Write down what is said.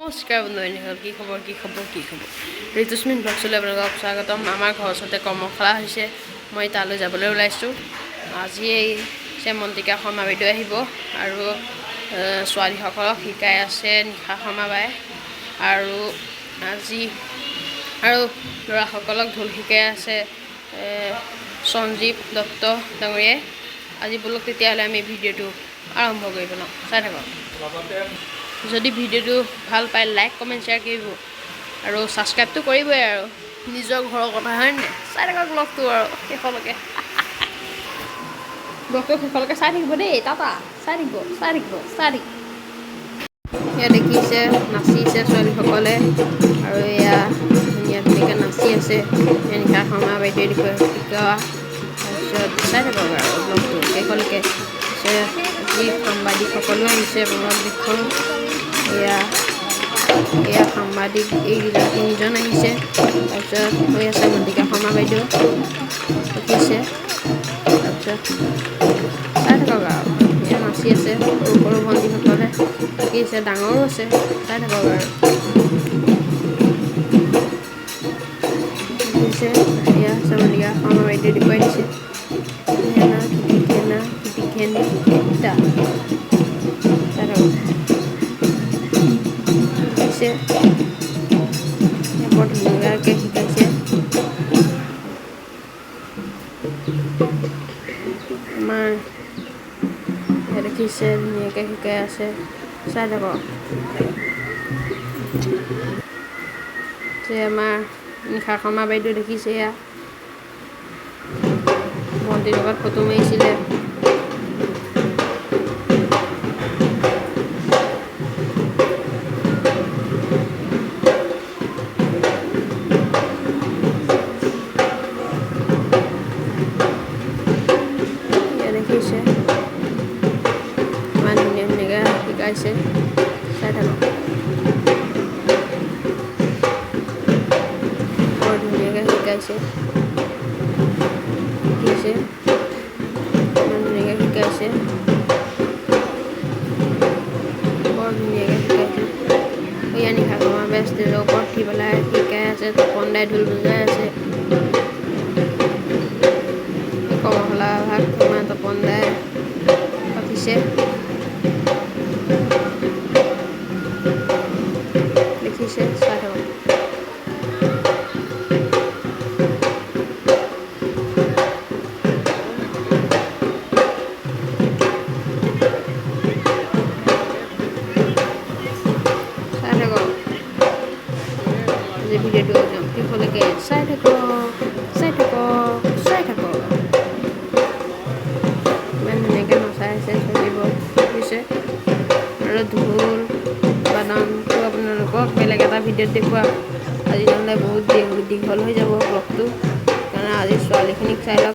নমস্কাৰ বন্ধুবান্ধৱীসকল, কি খবৰ, কি খবৰ, কি খবৰ? ঋতুস্মিন ব্লগছলৈ আপোনালোকক স্বাগতম। আমাৰ ঘৰৰ ওচৰতে কৰ্মশালা হৈছে, মই তালৈ যাবলৈ ওলাইছোঁ। আজি এই শ্যামন্তিকা শৰ্মা বাইদেউ আহিব আৰু ছোৱালীসকলক শিকাই আছে নিশা শৰ্মা বাই, আৰু আজি আৰু ল'ৰাসকলক ঢোল শিকাই আছে সঞ্জীৱ দত্ত ডাঙৰীয়াই। আজি ব'লক তেতিয়াহ'লে আমি ভিডিঅ'টো আৰম্ভ কৰি পেলাওঁ, চাই থাকক। যদি ভিডিঅ'টো ভাল পায়, লাইক, কমেণ্ট, শ্বেয়াৰ কৰিব আৰু ছাবস্ক্ৰাইবটো কৰিবই আৰু, নিজৰ ঘৰৰ কথা, হয় নাই? চাই থাকক ব্লগটো আৰু শেষলৈকে, ব্লগটো শেষলৈকে চাই থাকিব দেই। টাটা, চাই থাকিব, চাই থাকিব, চাই থাকিব। এয়া দেখিছে, নাচিছে ছোৱালীসকলে আৰু এয়া ধুনীয়া ধুনীয়াকৈ নাচি আছে। এয়া নিশা শৰ্মা বাইদেৱে দেখুৱাই শিকোৱা। তাৰপিছত চাই থাকক আৰু ব্লগটো শেষলৈকে। আজি সাংবাদিকসকলো আহিছে, আপোনালোকক দেখুৱাওঁ। এয়া এয়া সাংবাদিক এইকেইজন তিনিজন আহিছে। তাৰপিছত হৈ আছে মন্তিকা শৰ্মা বাইদেউ, দেখিছে। তাৰপিছত চাই থাকক আৰু, এয়া নাচি আছে সৰু সৰু ভণ্টিসকলে, দেখিছে, ডাঙৰো আছে, চাই থাকক আৰু, দেখিছে। এয়া মন্তিকা শৰ্মা বাইদেউ দেখুৱাই দিছে। খেনা খেনি চাই থাকক, দেখিছে, বৰ ধুনীয়াকৈ শিকাইছে। আমাৰ দেখিছে, ধুনীয়াকৈ শিকাই আছে, চাই থাকক। যে আমাৰ নিশা শৰ্মা বাইদেউ দেখিছে, এয়া ভণ্টিৰ লগত ফটো মাৰিছিলে। দেখিছে, ইমান ধুনীয়া ধুনীয়াকৈ শিকাইছে, চাই থাকক, বৰ ধুনীয়াকৈ শিকাইছে। দেখিছে, ইমান ধুনীয়াকৈ শিকাইছে, বৰ ধুনীয়াকৈ শিকাইছে। এয়া নিশা শৰ্মা বাই ষ্টেজৰ ওপৰত উঠি পেলাই শিকাই আছে, তপন দাই ঢোল বজাই আছে। কৰ্মশালা ভাগ আমাৰ তপন দাই পাতিছে, দেখিছে, চাই থাকক। চাই থাকক আজি ভিডিঅ'টো একদম শেষলৈকে চাই থাকক, চাই থাকক, চাই থাকক। ইমান ধুনীয়াকৈ নচাই আছে ছোৱালীবোৰ, দেখিছে। আৰু ঢোল বাদনটো আপোনালোকক বেলেগ এটা ভিডিঅ'ত দেখুৱাম আজি, নহ'লে বহুত দীঘল হৈ যাব ব্লগটো। সেইকাৰণে আজি ছোৱালীখিনিক চাই লওক।